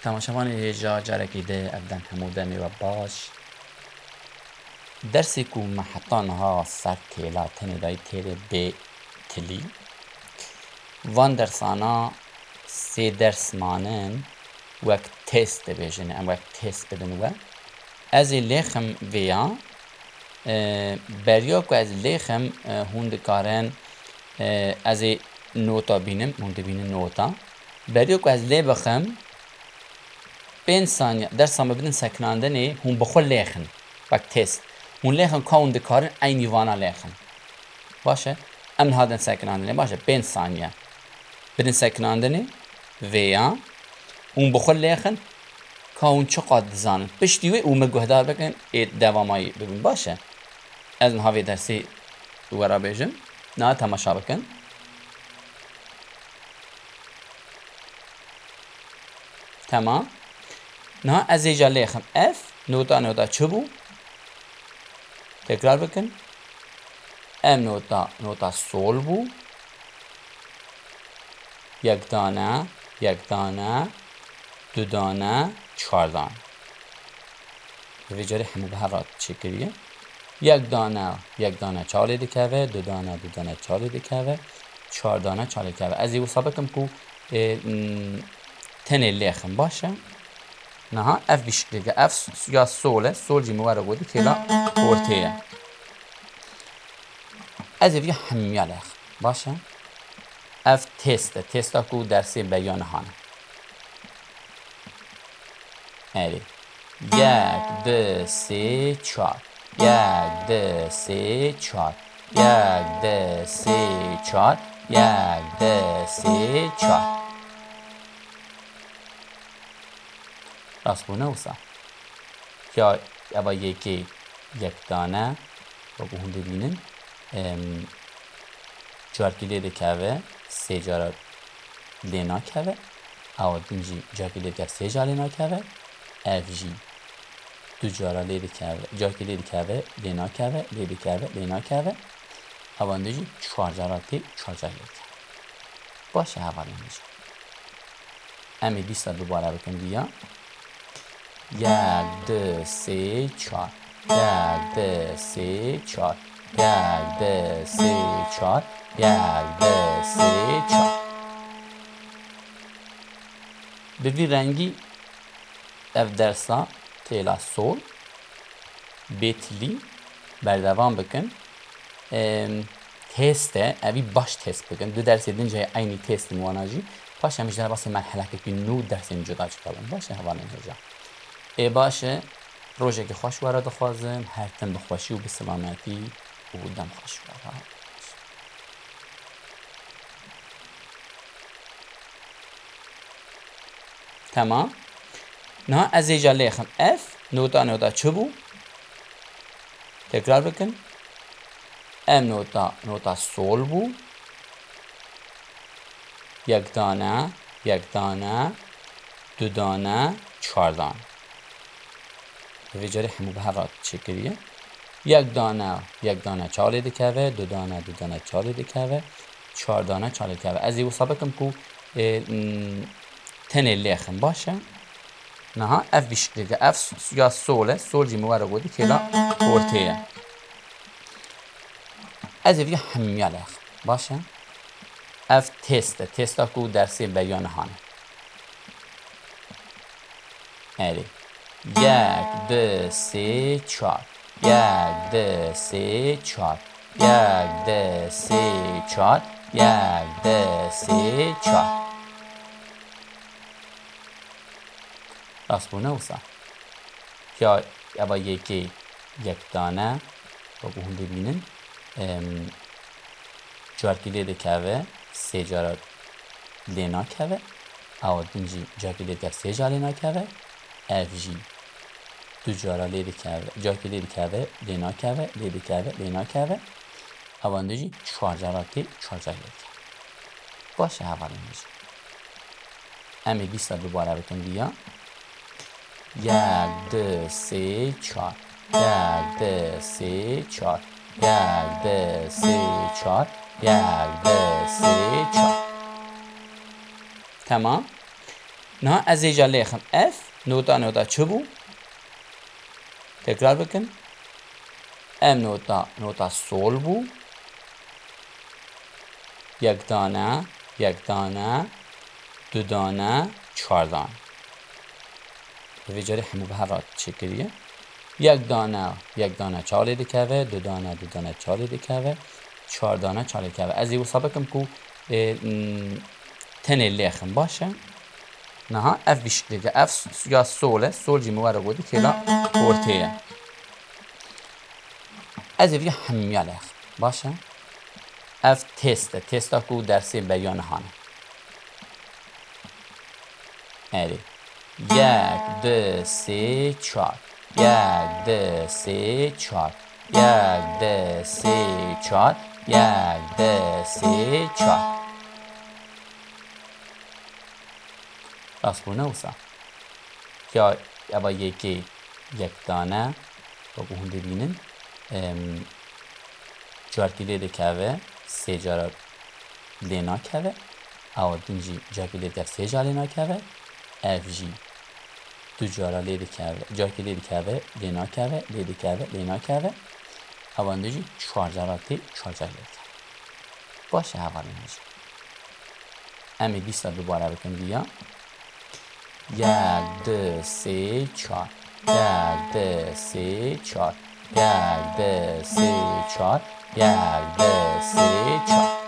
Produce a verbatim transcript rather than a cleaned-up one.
Temaşevanê hêja, carekî di ev dem hemû demê we baş. Dersê ku me heta niha ser têla tenê dayî têlê bê tilî. Van dersana sê ders manin wek test dibêjin, em wek test bidin we. Ez ê lêxim vêya, e, beriya ku ez lêxim, e, hûn dikarin, e, ez ê nota bînim, hûn dibînin nota. Beriya ku ez lê bixim, pênc saniye dersa me bidin sekinandinê, hûn bi xwe lêxin. Wek test. Hûn lêxin ka hûn dikarin eynî vana lêxin. Baş e? Em niha din sekinandinê. Baş e? Pênc saniye. Bidin sekinandinê. Vêya. Hûn bi xwe lêxin ka hûn çiqas dizanin. Piştî wê û me guhdar bikin, ê devamayî bibin. Baş e? Ez niha vê dersê we re bêjim. Niha temaşa bikin. Temam. Niha ez êca lêxim. Ev nota, nota çi bû? Tekrar bikin. Ev nota, nota sol bû. Yek dane, yek dane, du dane, çar dane. Vê carê hemû bi hev re çêkiriye. Yek dane, yek dane çalê dikeve, du dane, du dane çalê dikeve, çar dane çalê dikeve. Ez ê wisa bikim ku, e, m, tenê lêxim, baş e? Niha ev vî şiklê ke, ev s-, ya sol e, sol jî min were gotî têla ortê ye. Ez ê vî hemiya lêxim, baş e? Ev test e, testa ku dersê beriya niha ne. Erê. Yek, du, sê, çar. Yek, du, sê, çar. Yek, du, sê, çar. Yek, du, sê, çar. Rast bûne wisa. Ya eva yekê yek dane, wekî hûn dibînin, em, carkî lê dikeve, sê cara lê nakeve. Ewa din jî carkî lê dikeve, sê cara lê nakeve. Ev jî du cara lê dikeve, carkî lê dikeve, lê nakeve, lê dikeve, lê nakeve. Ewa din jî çar cara tê, çar cara lê dikeve. Baş e hevalên hêja. Em ê dîsa dubare bikin vîya. Yek, du, sê, çar. Yek, du, sê, çar. Yek, du, sê, çar. Yek, du, sê, çar. Bi vî rengî ev dersa têla sol, bê tilî berdewam bikin. Em, test e, evî baş test bikin. Du dersê din jî eynî test in wana jî. Paşê em ji derbasê merhelekekî nû dersên cuda cuda bin. Baş e hevalên hêja. Ê baş e, rojekî xweş we re dixwazim. Her tim bi xweşî û bi silametî û dem xweş we re. Temam. Niha ez ê ca lêxim. Ev nota, nota çi bû? Tekrar bikin. Ev nota, nota sol bû. Yek dane, yek dane, du dane, çar dane. Vê carê hemû bi hev re çêkiriye. Yek dane, yek dane çalê dikeve, du dane, du dane çalê dikeve, çar dane çalê dikeve. Ez ê wisa bikim ku, e, m, tenê lêxim, baş e? Niha ev vî şiklê de, ev s-, ya sol e, sol jî min were gotî têla ortê ye. Ez ê vî hemiya lêxim, baş e? Ev test e, testa ku dersê beriya niha ne. Erê. Yek, du, sê, çar. Yek, du, sê, çar. Yek, du, sê, çar. Yek, du, sê, çar. Rast bûne wisa. Ya eva yekê yek dane, wekî hûn dibînin, em, carkî lê dikeve, sê cara lê nakeve. Ewa din jî carkî lê dikeve, sê cara lê nakeve. Ev jî du cara lê dikeve, carkî lê dikeve, lê nakeve, lê dikeve, lê nakeve. Ewa din jî çar cara tê, çar cara lê dikeve. Baş e hevalên hêja. Em ê dîsa dubare bikin vîya. Yek, du, sê, çar. Yek, du, sê, çar. Yek, du, sê, çar. Yek, du, sê, çar. Temam. Niha ez êca lêxim. Ev nota, nota çi bû? Tekrar bikin. Ev nota, nota sol bû. Yek dane, yek dane, du dane, çar dane. Vê carê hemû bi hev re çêkiriye. Yek dane, yek dane çar lê dikeve, du dane, du dane çar lê dikeve, çar dane çar lê dikeve. Ez ê wisa bikim ku, e, m, tenê lêxim, baş e. Niha ev vî şiklê de, ev s-, ya sol e, sol jî min were gotî kêla ortê ye. Ez ê vî hemiya lêxim. Baş e? Ev test e, testa ku dersê beriya niha ne. Erê. Yek, du, sê, çar. Yek, du, sê, çar. Yek, du, sê, çar. Yek, du, sê, çar. Rast bû ne wisa? Ya eva yekê yek dane, wekû hûn dibînin, em, carkî lê dikeve, sê cara lê nakeve, ewa din jî carkî lê dikeve, sê cara lê nakeve, ev jî du cara lê dikeve, carkî lê dikeve, lê nakeve, lê dikeve, lê nakeve, ewa din jî çar cara tê, çar cara lê dikeve. Baş e, hevalên hêja. Em ê dîsa dubare bikin viya. Yek, du, sê, çar. Yek, du, sê, çar. Yek, du, sê, çar. Yek, du, sê, çar.